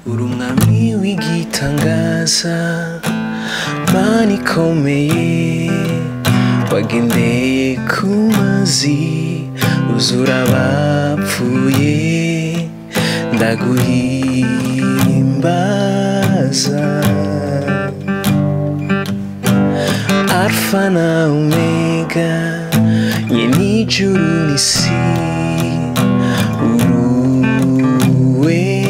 Uri umwami w'igitangaza, Mana ikomeye, wagendeye ku mazi, uzura abapfuye, ndaguhimbaza. Alfa na Omega, nyene ijuru n'isi, uruwera.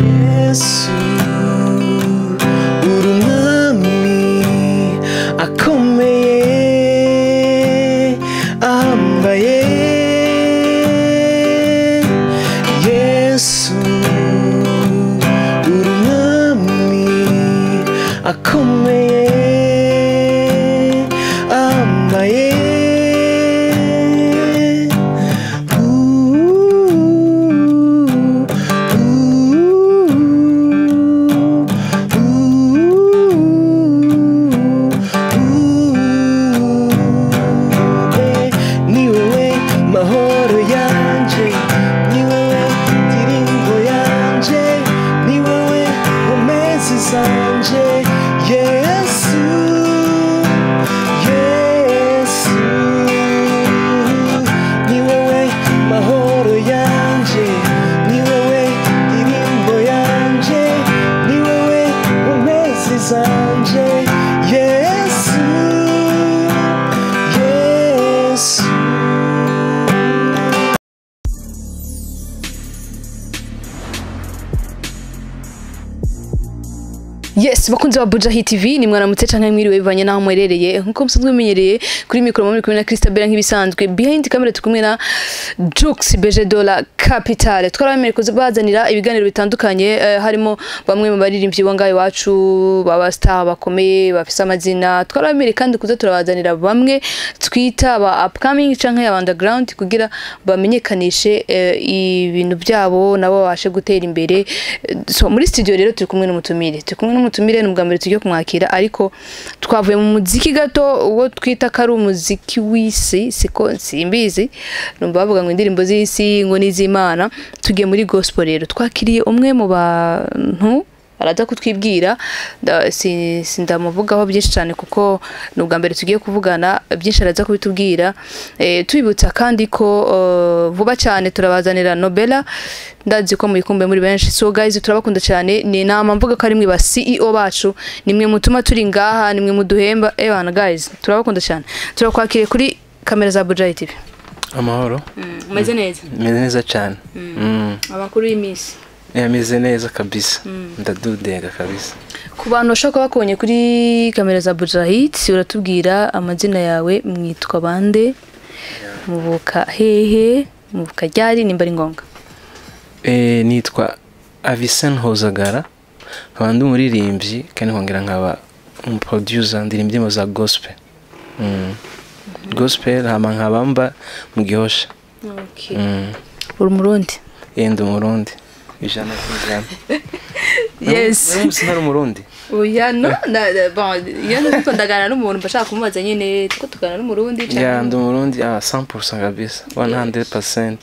Yesu, uri umwami akomeye, ahambaye. Yesu, uri umwami akomeye, ahambaye. Ni wewe mahoro yanje, ni wewe ndirimbo yanje, ni wewe nkomezi zanje. Yesu, Yesu, ni wewe mahoro yanje, ni wewe ndirimbo yanje, ni wewe nkomezi zanje. Yesu, Yesu. Yes, bakunzi ba Buja Hit TV, ni mwaramutse canke mwiriwe bivanye naho mwerereye. Nkuko musanzwe mumenyereye, kuri mikoro muri kumwe na Christabella nk'ibisanzwe, behind camera turi kumwe na Jux BG Dollar Capital. Twarabemereye kuzabazanira ibiganiro bitandukanye, harimo bamwe mu baririmbyi bo ngaho iwacu baba star bakomeye bafise amazina. Twarabemereye kandi kuza turabazanira bamwe twita ba upcoming canke aba underground kugira bamenyekanishe ibintu byabo nabo babashe gutera imbere. So muri studio rero turi kumwe n'umutumire, turi kumwe n'umutumire, ni ubwa mbere tugiye kumwakira, ariko twavuye mu muziki gato, uwo twita ko ari umuziki w'isi, siko simbizi, numva bavuga ngo indirimbo z'isi ngo n'iz'Imana. Tugiye muri gospel rero, twakiriye umwe mu bantu araza kutwibwira. Sindamuvugaho byinshi cyane kuko ni ubwa mbere tugiye kuvugana, byinshi araza kubitubwira. Tubibutsa kandi ko vuba cyane turabazanira Nobela, ndazi ko muyikumbuye muri benshi. So guys, turabakunda cyane, ni inama mvuga ko ari mwe ba CEO bacu, nimwe mutuma turi ngaha, nimwe muduhemba. Bana guys, turabakunda cyane, turakwakiriye kuri kamera za Buja TV. Amahoro. Umeze neza? Meze neza cyane. Amakuru y'iminsi? Meze neza kabisa, ndadudega kabisa. Ku bantu bashobora kuba bakubonye kuri kamera za Buja Hit, uratubwira amazina yawe, mwitwa bande, muvuka hehe, muvuka ryari, nimba ari ngombwa. Nitwa Avicenne Hozagara, nkaba ndi umuririmbyi kandi nkongera nkaba umuproducer, ndirimba indirimbo za gospel. Gospel, hama nkaba mba mu Gihosha. Uri umurundi? Ndi umurundi 100%. Yes. Sinari umurundi. Oya, no, bon, iyo ndiko ndaganira n'umuntu mba nshaka kumubaza nyene, tuko tuganira n'umurundi canke? Ya, ndi umurundi 100% kabisa, 100%.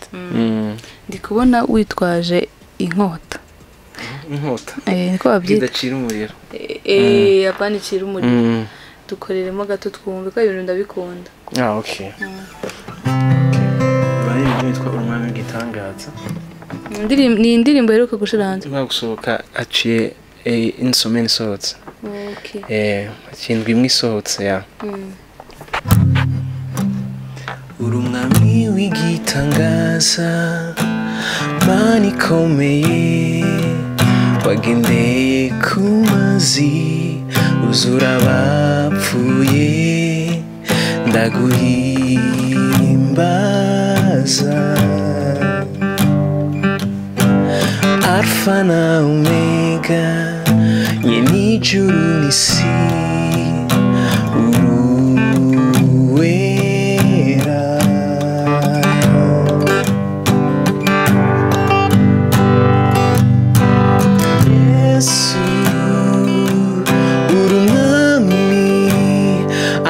Ndi kubona witwaje inkota. Inkota? Niko babyita. Idacira umuriro. Apana icira umuriro. Dukoreremo gato twumve ko ibintu ndabikunda. Okay. Bari ibintu bitwa umwami w'igitangaza. Ni indirimbo iheruka gushira hanze. Nta gusohoka, aciye insomene isohotse. Aciye indwi imwe isohotse ya. Uri umwami w'igitangaza, Mana ikomeye, wagendeye ku mazi, uzura abapfuye, ndaguhimbaza. Alfa na Omega, nyene ijuru n'isi, uruwera. Yesu, uri umwami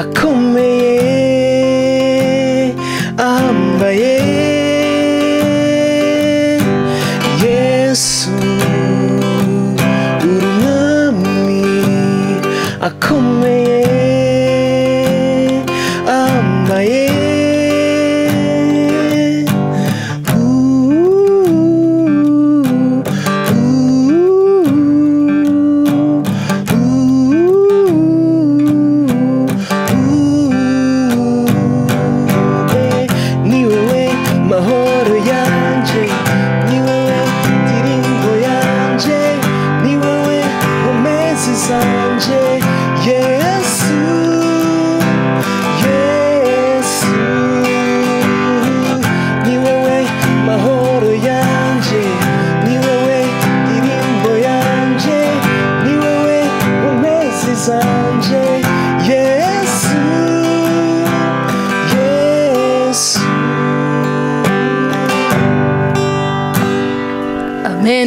akomeye,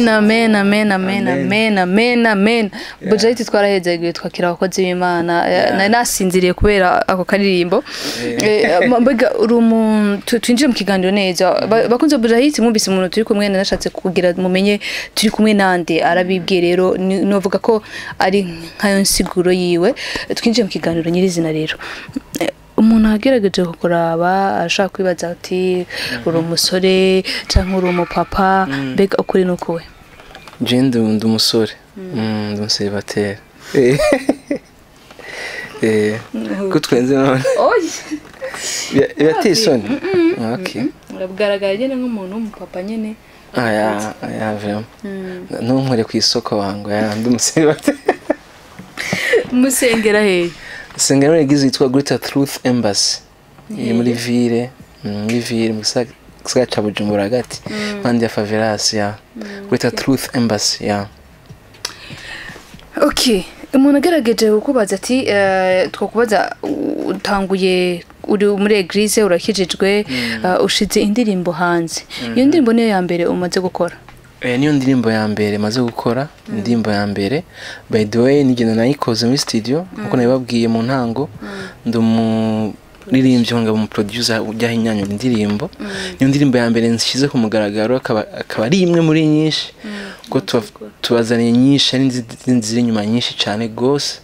Amen, amen, amen. Amen. Amen, amen, amen. Buja Hit twarahezagiwe twakira abakozi b'Imana. Nari nasinziriye kubera ako karirimbo. Mbega uri twinjire mu kiganiro neza. Bakunze Buja Hit, mwumvise umuntu turi kumwe, nashatse kugira mumenye turi kumwe nande, arabibwiye rero novuga ko ari nkayo nsiguro yiwe. Twinjiye mu kiganiro nyirizina rero. Umuntu agerageje kukuraba ashaka kwibaza ati uri umusore canke uri umupapa, mbega ukuri nukuwe? Je ndi umusore. Ndi umuseribateri. Ko twenze none? Oya. Birateye isoni? Okay. Uragaragara nyene nk'umuntu w'umupapa nyene. Aya, aya, vraiment. Ntunkore ku isoko wangu, ya, ndi umuseribateri. Musengera hehe? Sengera muri église yitwa Greater Truth Embassy. Iri muri ville, muri ville mu gisagara ca Bujumbura hagati. Mpande ya Favelas, ya. Greater Truth Embassy, ya. Okay, umuntu agerageje kukubaza ati twakubaza utanguye uri muri église, urakijijwe, ushize indirimbo hanze, iyo ndirimbo niyo ya mbere umaze gukora? Niyo ndirimbo ya mbere maze gukora, indirimbo ya mbere. By the way, nigenda nayikoze muri studio, nkuko nabibabwiye mu ntango, ndi umuririmbyi nkaba umu producer ujyaho inyanyura indirimbo. Niyo ndirimbo ya mbere nshyize ku mugaragaro, akaba ari imwe muri nyinshi, kuko tubazaniye nyinshi, hari n'izindi ziri inyuma nyinshi cyane gose.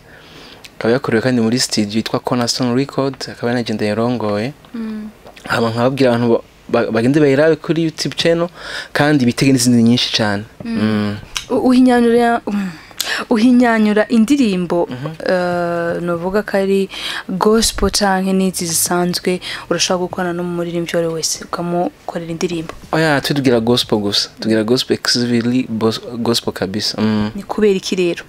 Akaba yakorewe kandi muri studio yitwa Cornerstone Record, akaba yanagenda yarongoye. Hama nkababwira abantu bagende bayirabe kuri YouTube channel kandi bitege n'izindi nyinshi cyane. Uhinyanyura indirimbo, novuga ko ari gospel canke n'izi zisanzwe, urashobora gukorana n'umuririmbyi uwo ari we wese ukamukorera indirimbo? Oya, twe tugira gospel gusa, tugira gospel exclusively, gospel kabisa. Ni kubera iki rero?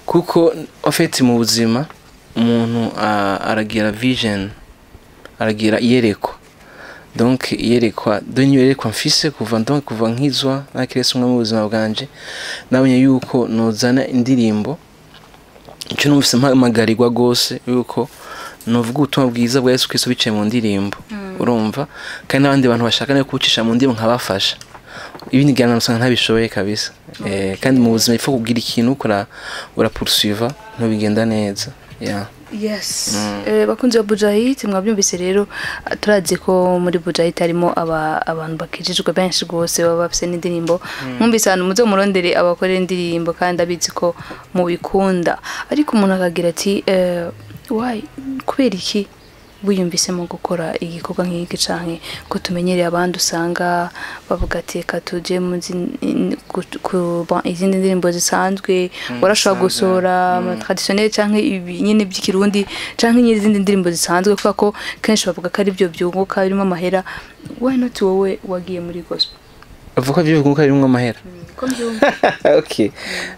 Kuko en fait mu buzima umuntu aragira vision, aragira iyerekwa. Donc iyerekwa do niyo yerekwa mfise kuva, donc kuva nkizwa nakirese umwe mu buzima bwanje, nabonye yuko nozana indirimbo. Icyo numvise mpamagarirwa gose yuko novuga ubutumwa bwiza bwa Yesu Kristo biciye mu ndirimbo, urumva, kandi n'abandi bantu bashaka no kubucisha mu ndirimbo nkabafasha. Ibindi gihangano usanga ntabishoboye kabisa. Kandi mu buzima ifo kugira ikintu ukora urapoursuiva ntubigenda neza, yeah. Yes. Bakunzi ba Buja Hit, mwabyumvise rero, turazi ko muri Buja Hit harimo abantu bakijijwe benshi rwose baba bafise n'indirimbo. Mwumvise ahantu muze murondere abakorera indirimbo kandi abizi ko mubikunda. Ariko umuntu akagira ati why, kubera iki wiyumvisemo gukora igikorwa nk'iki, canke ko tumenyereye abandi usanga bavuga ati reka tuje mu bon, izindi ndirimbo zisanzwe, warashobora zisanzwe, gusohora ama traditionnel canke ibi nyene by'ikirundi canke n'izindi ndirimbo zisanzwe, kubera ko kenshi bavuga ko ari byo byunguka, birimo amahera? Why not wowe wagiye muri gospel? Avuga ko vyunguka, birimwo amahera? Ko mbyumva. Okay,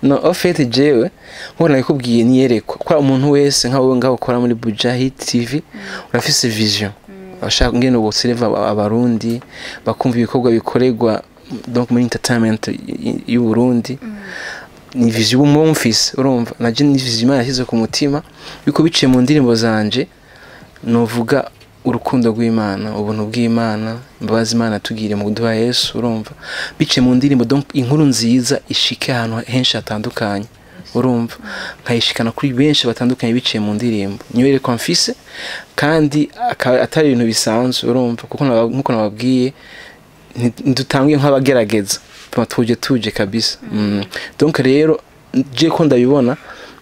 no, en fait jewe nkuko nabikubwiye niyerekwa ko umuntu wese nka wowe ngaho ukora muri Buja Hit TV urafise vision, abashaka ngene ubusereva abarundi bakumva ibikorwa bikorerwa donc muri entertainment y'u Burundi, ni vision uba mufise, urumva. Naje ni vision Imana yashyize ku mutima yuko biciye mu ndirimbo zanje novuga urukundo rw'Imana, ubuntu bw'Imana, imbabazi Imana tugiriye mu kuduha Yesu, urumva, biciye mu ndirimbo, donc inkuru nziza ishike ahantu henshi hatandukanye, urumva, nkayishikana kuri benshi batandukanye biciye mu ndirimbo. Niyo yerekwa mfise kandi akaba atari ibintu bisanzwe, urumva, kuko nkuko nababwiye ntidutanguye nk'abagerageza, tuma tuje kabisa. Donc rero je ko ndabibona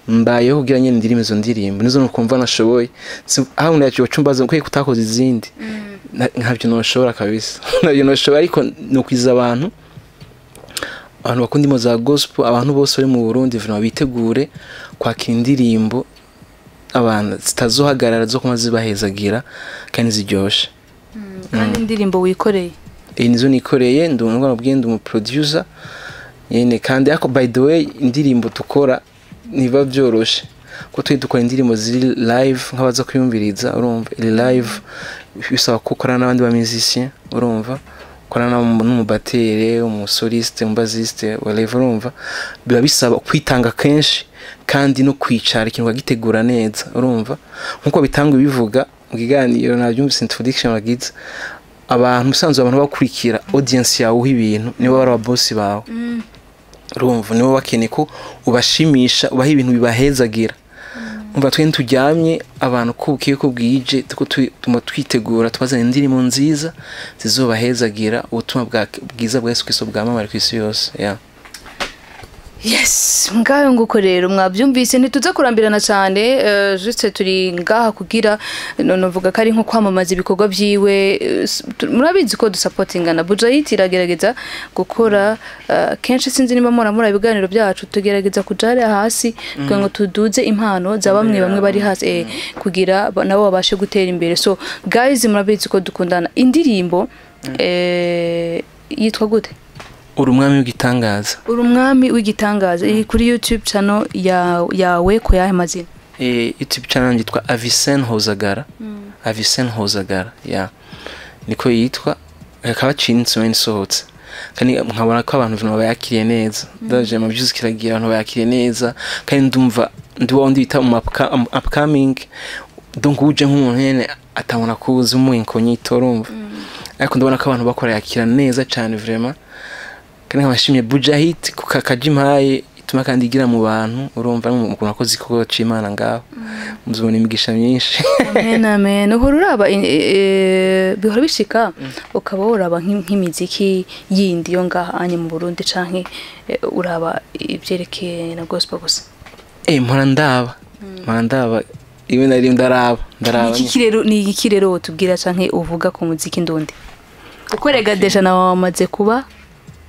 mbayeho kugira nyene ndirime izo ndirimbo nizo nukumva nashoboye. Aho ndacu bacumbaza kwe kutakoze izindi. Ntabyo noshobora kabisa, ntabyo noshobora, ariko nokwiza abantu bakunda impo za gospel, abantu bose bari mu Burundi vraiment bitegure kwakira indirimbo abantu zitazohagarara, zo kuma zibahezagira kandi ziryoshe. Kandi indirimbo wikoreye? Iyi nizo nikoreye, ndi umuntu nabwiye, ndi umu producer nyene kandi. Ariko by the way indirimbo tukora ntibiba byoroshe, ko twe dukora indirimbo ziri live nk'abaza kwiyumviriza, urumva, iri live bisaba ko ukorana n'abandi ba musicien, urumva, ukorana n'umubatteur, umusoliste, umubassiste, whatever, urumva, biba bisaba kwitanga kenshi kandi no kwicara ikintu ukagitegura neza, urumva, nkuko bitanga bivuga mu kiganiro nabyumvise introduction wagize. Abantu usanzwe abantu bakurikira audience yawe uha ibintu nibo bari ababosi bawe. Urumva nibo bakeneye ko ubashimisha, ubaha ibintu bibahezagira. Umva, twe turyamye abantu ko bukiye ko bwije, tuko tuma twitegura tubazana indirimbo nziza zizobahezagira, ubutumwa bwiza bwa Yesu Kristo bwamamare ku isi yose, yeah. Yes, ngayo nguko rero mwabyumvise, ntituza kurambirana cyane, juste turi ngaha kugira novuga ko ari nko kwamamaza ibikorwa byiwe. Murabizi ko dusapotingana, Bujahit iragerageza gukora, kenshi sinzi niba muramura ibiganiro byacu, tugerageza kuja hariya hasi kugira ngo tuduze impano za bamwe bamwe bari hasi, kugira nabo babashe gutera imbere. So guys, murabizi ko dukundana. Indirimbo yitwa gute? Uri umwami w'igitangaza. Uri umwami w'igitangaza iri kuri YouTube channel yawe ku yahe mazina? YouTube channel yitwa Avicenne Hozagara. Avicenne Hozagara, yeah, niko yitwa. Akaba cinitse isohotse kandi nkabona ko abantu bayakiriye neza. Ndaje mu byuzi kiragira abantu bayakiriye neza, kandi ndumva ndi wa wundi bita mu upcoming, donc uje nk'umuntu nyene atabona kuza umu incognito, urumva, ariko ndabona ko abantu bakora yakira neza cyane vraiment. Kandi nkabashimye Bujahit ku kakajimpaye ituma kandi igira mu bantu, urumva, ukuntu akoze igikorwa c'Imana ngaho muzobona imigisha myinshi. Amen, amen. Uhora uraba bihora bishika ukaba woraba nk'imiziki yindi yo ngaha anye mu Burundi, canke uraba ivyerekeye na gospel gusa? Mpora ndaba iwe nari ndaraba. Ni iki rero wotubwira canke uvuga ku muziki ndundi, kuko rega déjà nawe wamaze kuba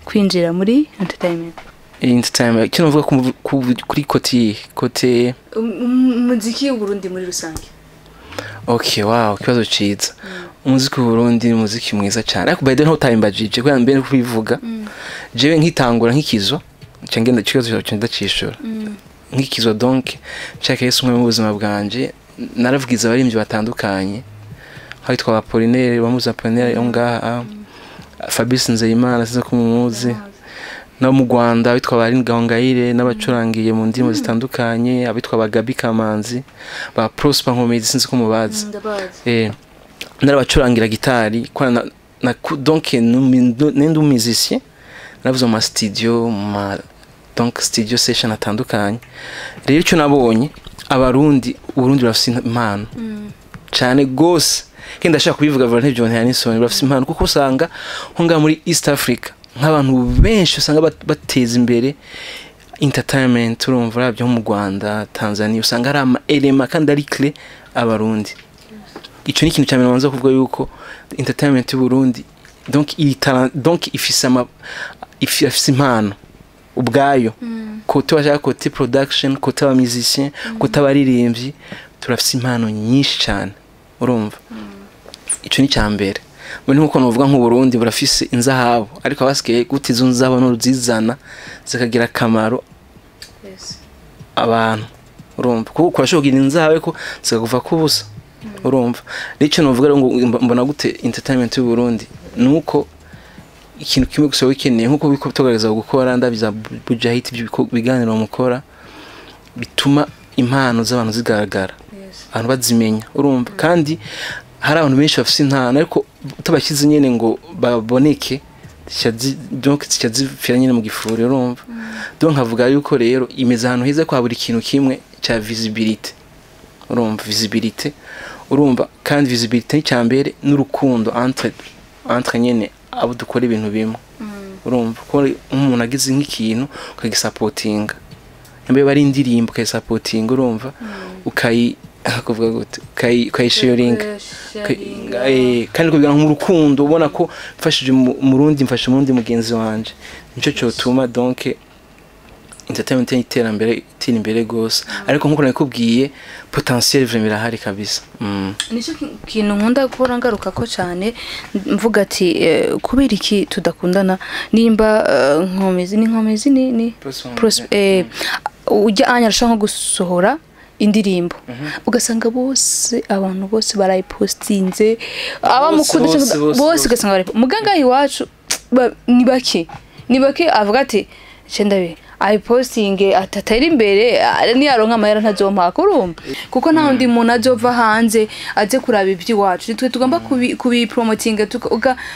kwinjira muri entertainment? Entertainment, kino mvuga kuri côté Umuziki w'Uburundi muri rusange. Okay, wow, ikibazo ciza. Umuziki w'Uburundi ni umuziki mwiza cyane, ariko by the way ntutayimbajije kubera mbere kubivuga, jewe nkitangura nkikizwa nca ngenda ikibazo cyo ndacishura. Nkikizwa, donc nshaka Yesu umwe mu buzima bwanje, naravugiza abaririmbyi batandukanye nk'abitwa ba Apollinaire, bamuzi Apollinaire yo ngaha, Fabrice Nzeyimana, sinzi ko mumuzi, no mu Rwanda abitwa ba Aline Gahongayire n'abacurangiye mu ndimi zitandukanye, abitwa ba Gabi Kamanzi, ba Prosper Nkomezi, sinzi ko mubazi. Ndabazi. Narabacurangira gitari kwa donc nindi musicien, naravuze mu ma studio, mu ma donc studio session atandukanye. Rero icyo nabonye, abarundi, Uburundi burafise impano cyane gose, kandi ndashaka kubivuga vuba ntibyo ntaya n'isoni, burafise impano, kuko usanga nko ngaha muri East Africa nk'abantu benshi usanga bateza imbere entertainment, urumva, uravye nko mu Rwanda, Tanzania, usanga ari ama éléments kandi ari clé abarundi. Ico ni ikintu cya mbere nabanza kuvuga, yuko entertainment y'u Burundi donc iri talent, donc ifise impano ubwayo, côté bashaka, côté production, côté aba musicien, côté abaririmbyi, turafise impano nyinshi cyane, urumva. Ico ni cya mbere. Muri nkuko novuga nk'u Burundi burafise inzahabu, ariko abasigaye gute izo nzahabu n'uruzizana zikagira akamaro abantu, urumva, kuko urashobora kugira inzahabu ariko zikakuva kubusa, urumva. Rero novuga rero ngo mbona gute entertainment y'u Burundi, nuko ikintu kimwe gusa wikeneye, nkuko biko tugerageza gukora, ndabiza Bujahit, ibyo biganiro mukora bituma impano z'abantu zigaragara, abantu bazimenya, urumva. Kandi hari abantu benshi bafise impano, ariko utabashyize nyene ngo baboneke, donc zica zipfira nyene mu gifuri, urumva. Donc nkavuga yuko rero imeze ahantu heza kwa buri kintu kimwe cya visibility, urumva, visibility, urumva. Kandi visibility ni cyambere n'urukundo entre nyene abo dukora ibintu bimwe, urumva, ko umuntu agize nk'ikintu ukagisapotinga, nyamara bari indirimbo ukayisapotinga, urumva, ukayi kuvuga gute, ukayisharinga. Kandi kugira ngo urukundo ubona ko mfashije umurundi, mfashe umurundi mugenzi wanje, nico cyotuma donc entertainment y'iterambere itera imbere gose. Ariko nkuko nakubwiye, potentiel vraiment irahari kabisa. Nicyo kintu nkunda guhora ngaruka ko cyane, mvuga ati kubera iki tudakundana? Nimba nkomezi ni nkomezi ni ujya anya arashaka nko gusohora indirimbo, ugasanga bose, abantu bose barayipostinze, abamukunda bose, bose, bose, bose. Ugasanga barayipo muganga iwacu ni bake, ni bake avuga ati cenda be Ayipostinge atatera imbere, niyaronka amahera ntazompaka, urumva, kuko nta wundi muntu azova hanze aze kuraba iby'iwacu. Nitwe tugomba kubipromotinga.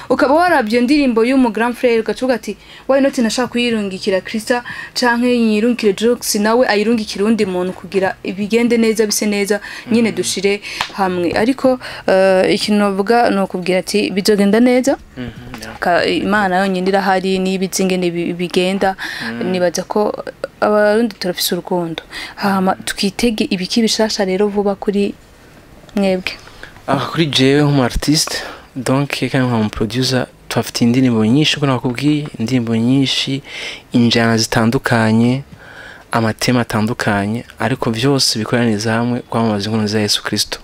Ukaba warabye indirimbo y'umu grand frère, ugacuga ati: "Why not nashaka kuyirungikira Krista canke yirungikire Jux, nawe ayirungikire undi muntu kugira ibigende neza, bise neza nyine, dushire hamwe." Ariko ikintu navuga ni ukubwira ati bizogenda neza. Imana yonyine irahari niba izi ingene bigenda. Nibaza ko Abarundi turafise urukundo. Hama twitege ibiki bishasha rero vuba kuri mwebwe? Aha kuri jewe nk'umu artiste, donc kandi nka producer, tuhafite indirimbo nyinshi uko nakubwiye, indirimbo nyinshi, injyana zitandukanye, ama thèmes atandukanye, ariko byose bikoraniriza hamwe kwamamaza inkuru nziza ya Yesu Kristo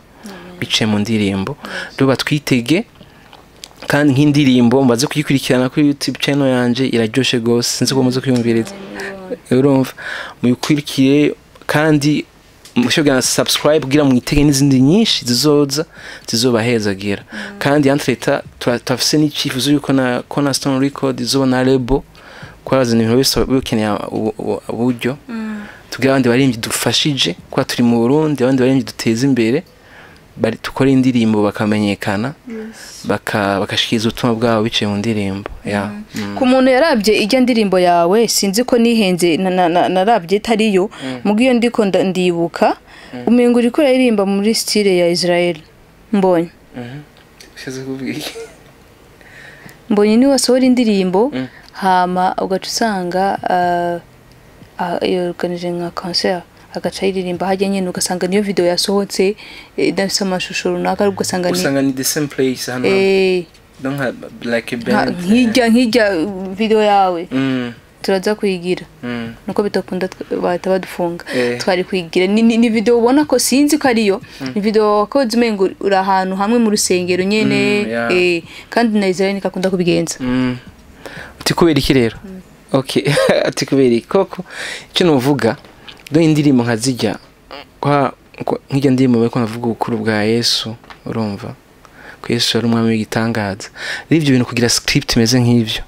biciye mu ndirimbo. Rero batwitege kandi nk'indirimbo mbaze kuyikurikirana kuri YouTube channel yanje, iraryoshe gose, sinzi ko muze kuyumviriza. Urumva, muyikurikire kandi mushobora na subscribe kugira mwitege n'izindi nyinshi zizoza zizobahezagira. Kandi entre-temps turafise n'icyifuzo yuko na Cornerstone Record izoba label, kwarazana ibintu bisaba bikeneye uburyo, tugira abandi baririmbyi dufashije kuba turi mu Burundi, abandi baririmbyi duteza imbere, bari tukora indirimbo bakamenyekana, bakashikiriza ubutumwa bwabo biciye mu ndirimbo ya. Ku muntu yarabye ijya ndirimbo yawe, sinzi ko nihenze, narabye itariyo muga iyo ndiko ndibuka umengo uriko uraririmba muri style ya Israel Mbonye. Ushatse kuvuga iki? Mbonye ni wasohora indirimbo, hama ugaca usanga yorganije nka concert, agaca ayiririmba hajya nyene, ugasanga niyo video yasohotse, idafise amashusho runaka, ariko ugasanga ni Usanga ni the same place hano, donc like a band. Nk'ijya video yawe turaza kuyigira, nuko bitakunda bahita badufunga. Twari kuyigira ni video ubona ko, sinzi ko ariyo, ni video wakoze umengo uri ahantu hamwe mu rusengero nyene. Kandi na Israel nikakunda kubigenza. Uti kubera iki rero? Okay, ati kubera iki koko? Icyo nuvuga do, indirimbo nka zijya nk'ijya ndirimbo bariko navuga ubukuru bwa Yesu, urumva ko Yesu ari umwami w'igitangaza. Rero ibyo bintu kugira script imeze nk'ivyo,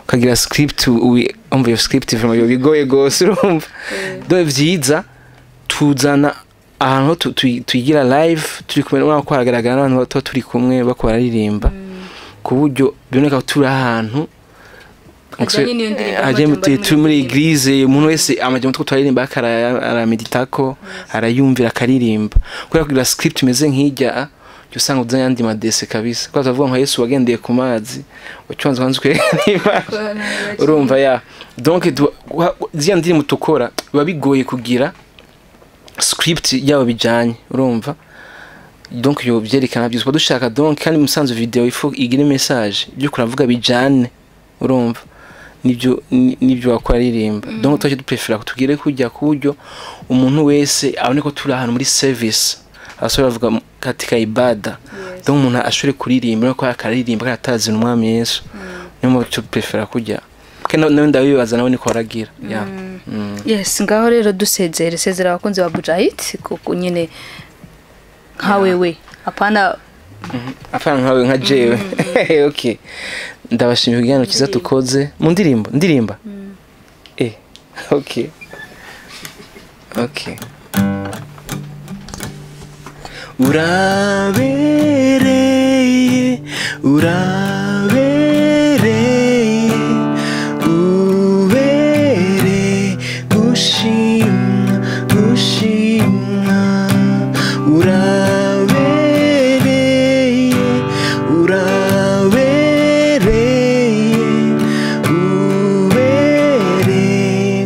ukagira script, umva, iyo script vraiment yo bigoye gose. Urumva, do vyiza tuzana ahantu ho tuyigira live turi kumwe, urabona ko haragaragara n'abantu tuba turi kumwe bako bararirimba, ku buryo biboneka ko turi ahantu hajyanye n'iyo ndirimbo, hajyanye amajambo ari turi muri muri église. Umuntu wese amajambo two turaririmba arameditako, arayumvira, akaririmba. Kubera kugira script imeze nk'ijya, jya usanga uzanye andi madese kabisa, kubera tuvuga nka Yesu wagendeye ku mazi, wacubanza kwanza ukaririmba, urumva ya. Donc ziriya ndirimbo tukora biba bigoye kugira script yabo bijanye, urumva. Donc yo byerekana byose tuba dushaka. Donc kandi musanzu video ifu igire message ibyo kuravuga bijane, urumva, nibyo nibyo wakora aririmba. Donc twaje duprefera kutugire kujya ku buryo umuntu wese abone ko turi ahantu muri service, abasore bavuga katika ibada. Donc umuntu ashobore kuririmba no akaririmba kandi atazi umwami Yesu. Niyo mpamvu tuprefera kujya, kandi nawe ndabibaza nawe niko waragira ya. Yes, ngaho rero dusezere, sezera abakunzi ba Bujahit, kuko nyine nka wewe, apana. Apana nkawe, nka jewe. Okay, ndabashimiye kugira cyiza tukoze mu ndirimbo ndirimba. Okay. Urabereye, urabereye, ubere gushimwa, gushimwa. Urabereye, urabereye, ubere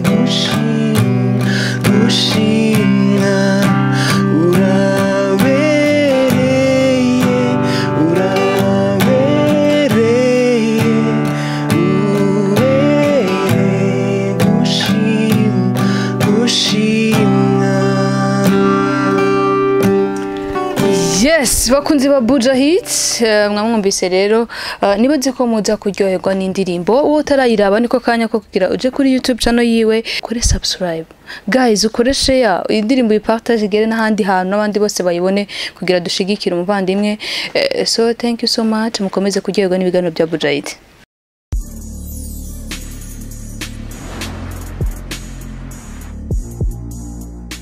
gushimwa, gushimwa. Urabereye, urabereye, ubere gushimwa, gushimwa. Yes, bakunzi ba Bujahit, mwamwumvise rero, niba nzi ko muza kuryoherwa n'indirimbo. Uwo utarayiraba niko kanya ko kugira uje kuri YouTube channel yiwe, ukore subscribe guys, ukore share, indirimbo uyipartage igere n'ahandi hantu n'abandi bose bayibone, kugira dushigikire umuvandimwe. So thank you so much, mukomeze kuryoherwa n'ibiganiro bya Bujahit.